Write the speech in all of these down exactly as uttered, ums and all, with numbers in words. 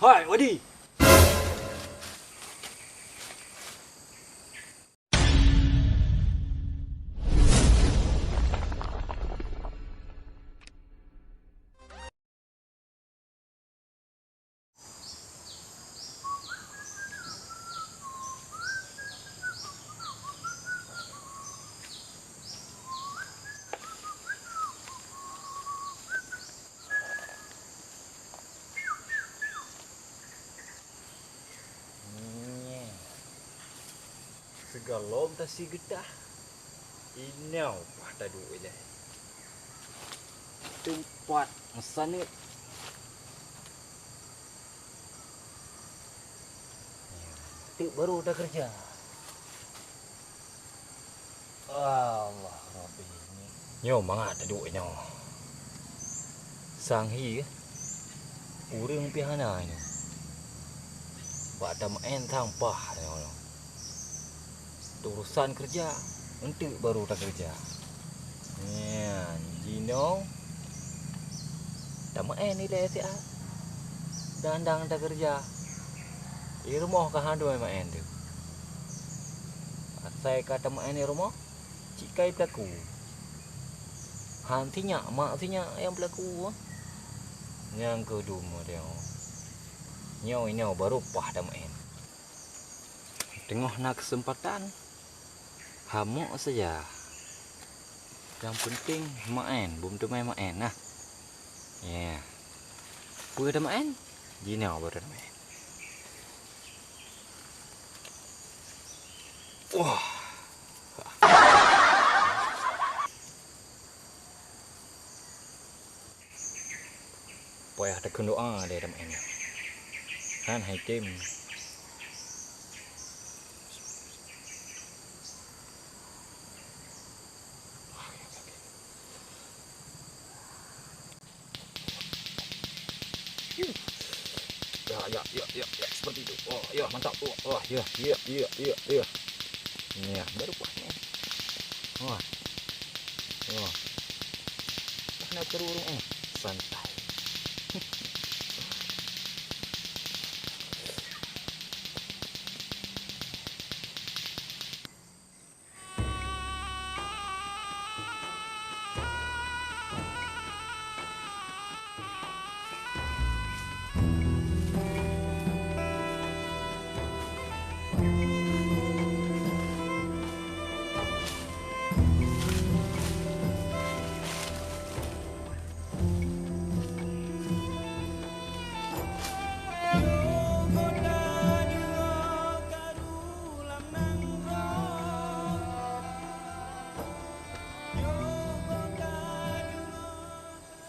Hai, Wadi! Nyeh. Sigohlom tasi geutah. Inoe paih taduek ilée. Teumpat meusaneut. Teuk barô takeureuja. Allah Rabbi. Nyoe mangat taduek nyoe. Sang hi, ureuëng pih hana nyoe. Bak tameu'en sang paih nyoe. Urosan keureuja, eunteuk barô takeureuja. Nyan, jinoe tameu'en ilée siat. Dang-dang takeureuja. Di rumoh ka hana meu'en teuh. Asai ka tameu'en di rumoh, cit kai peulaku. Han sinyak, mak sinyak nyang peulaku. Nyang keudum nyoe. Nyoe, nyoe barô paih tameu'en. Teungoh na keuseumpatan, hamok saja. Nyang peunteng meu'en, bum teumé meu'en nah. Ya. Peue tameu'en? Jinoe barô tameu'en. Wah. Payah takheun doa lé tameu'en nyan. Han hai tem. Ya, ya, ya, ya, ya, seperti itu. Oh, ya, mantap. Oh, oh, ya, ya, ya, ya, ya. Ya, baru pas ni. Wah. Wah. Dah nak terurung, eh. Santai.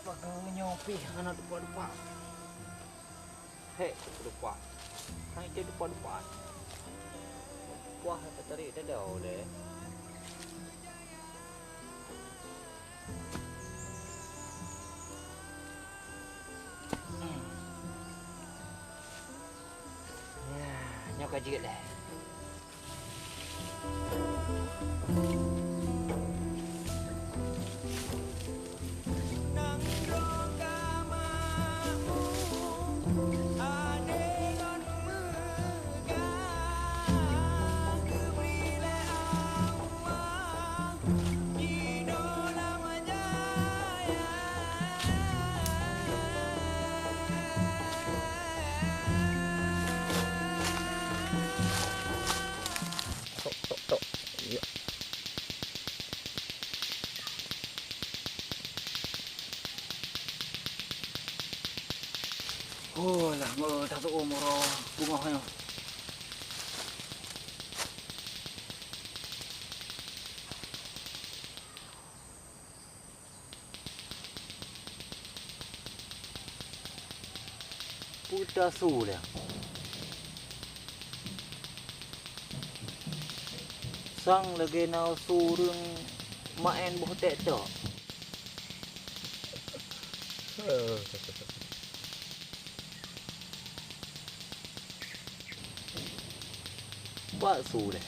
Pakon nyoe pih hana dupa-dupa. Hek, dupa. Hai, dia dupa-dupa. Wah, tatarik dada uleh. Hmm. Ya, nyoe ka jeuet lé. Tok, tok, tok. Ya. Oh, lah, ngon tak tahu umur bunga nyoe. Peue tasu lé? Sang lagèe na su ureueng maén boh tèk tok. Bak su lé.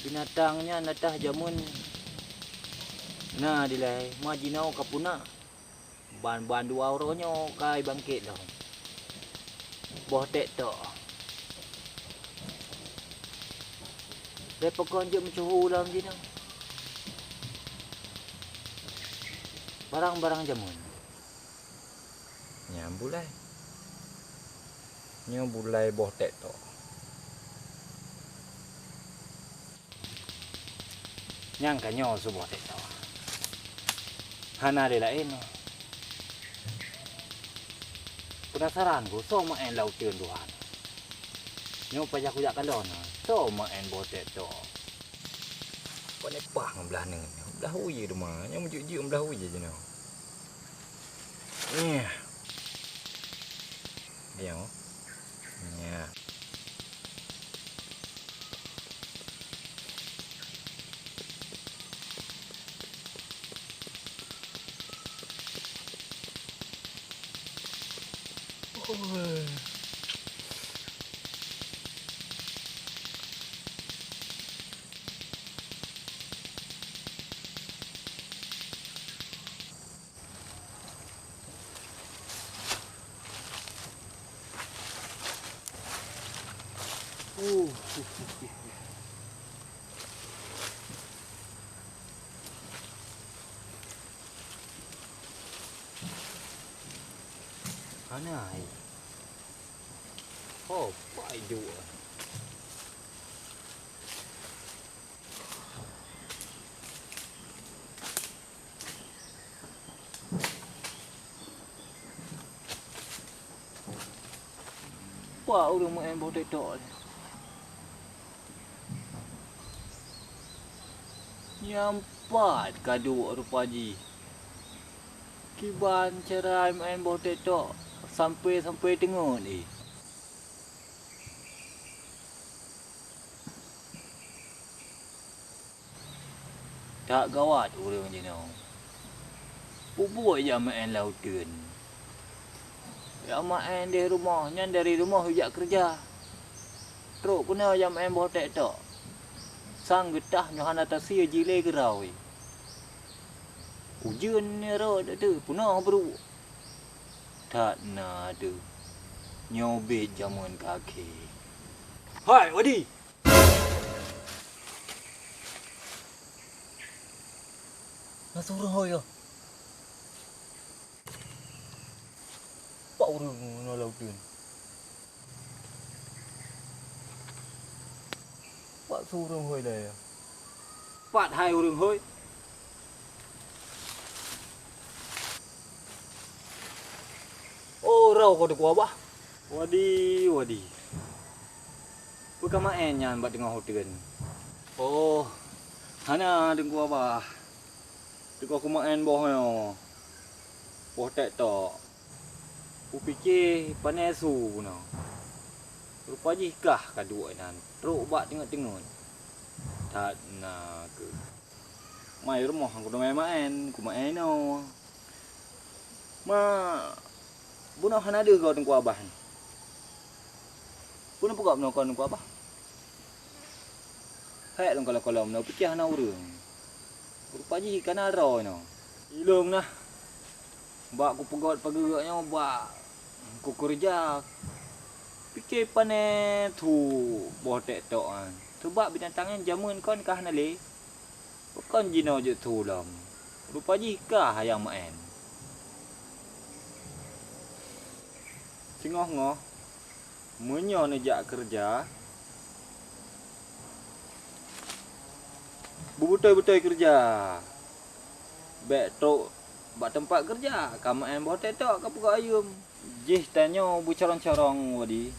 Binatang nyan atah jameun Na dilai, ma jinoe ka puna. Ban-ban dua uroe nyoe ka ibangkét lom. Boh tek tok. Lé pakon jeuet meusyeuhu lom jinoe. Barang-barang jameun. Nyan bulai. Nyoe bulai boh tek tok. Nyang ka nyoe su boh tek tok. Hana lé laén. Penasaran ku, soe meu'en lam uteuen tuha. Nyoe pajan kujak kalon, soe meu'en boh tek tok. Kon nyoe paih ngon blah neuen. Blah uye teuma, nyoe meujeuet-jeuet blah uye jinoe. Nyeh. Nyoe. Nyeh. Oi. Uh. Hana hai. Oh, pai duek. Pat ureueng meu'en boh tek tok nyoe? Nyan pat ka duek rupa jih. Kiban cara meu'en boh tek tok sampoe-sampoe teungeut jih. That gawat ureueng jinoe. Peubuet jak meu'en lam uteuen. Jak meu'en di rumoh, nyan dari rumoh jak keureuja. Trok keunoe jak meu'en boh tek tok. Sang geutah nyoe hana tasie jih lé geurawe. Ujeuen ni rot ateueh peunoh brok. That na deuh. Nyoe ubit jameun kaki. Hai, Wadi! Na sureueng hôi yoh. Pat ureueng ngon lam uteuen? Pat su ureueng hôi lé? Pat hai ureueng hôi? Oh, rau ko Teungku Abah. Wadi, wadi. Peue ka meu'en nyan bak teungoh uteuen? Oh, hana Teungku Abah. Teungoh kumeu'en boh nyoe. Boh tek tok. Kupike pane su bunoe. Rupa jih kah ka duek inan trok bak teungeut-teungeut. That na keuh. Mai rumoh aku teumai maén, kumeu'en inoe. Ma, bunoe hana deuh goe Teungku Abah nyoe. Peue neupeugah bunoe kon Teungku Abah? Hék lôn kalon-kalon bunoe pike hana ureueng. Rupa jih ka na droe nyoe. Ilôn nah, bak kupeugöt pageue nyoe bak kukeureuja. Pike pane su boh tek tok nyan. Seubab binatang nyan jameun kon ka hana lé. Pakon jinoe jeuet su lom. Rupa jih kah nyang meu'en. Singoh-ngoh, meunyoe neujak keureuja, beubeutôi-beutôi keureuja. Bék trok bak teumpat keureuja, ka meu'en boh tek tok ka peugöt ayeuem. Jih tanyoe beucarông-carông wadi.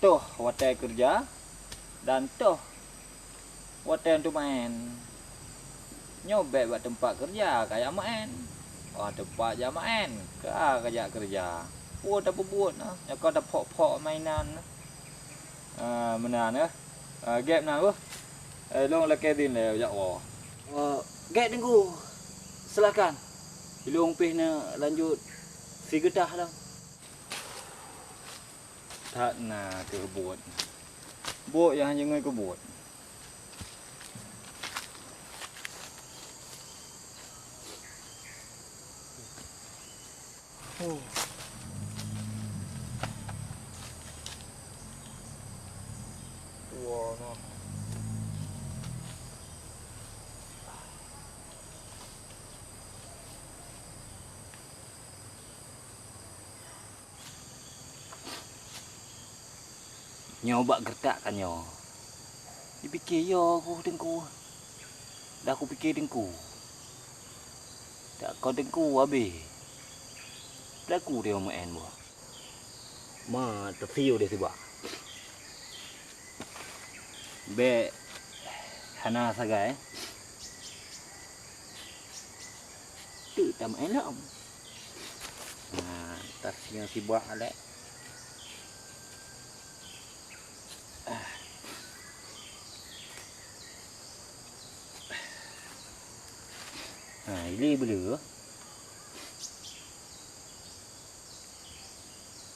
Toh watée keureuja dan toh watée untuk maén. Nyoe bék bak teumpat keureuja kajak maén. Óh teumpat jak maén ka kajak keureuja. Peue tapeubuet na, nyoe ka taphok-phok mainan na. Ah, meunan eh. Ah, gét meunan beuh. Eh, lôn lakée din lé jak woe. Eh, gét Teungku. Silakan. Ilôn pih neulanjut sigeutah lom. That na keuh buet. Buet nyang hana jeuet keu buet. Tua noh. Nyoe bak geuretak ka nyoe. Dipike yo ku teungku. Dah kupike teungku. Tak kon teungku habéh. Belaku dia main boh. Ma, teusiu dia sibak. Bèk hana sagai. Tu tam elom. Nah, tas yang sibak alek. Ah. Nah, ini bela.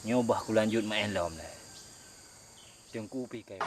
Nyoe bah kulanjut main lom lah. Teungku pi kai.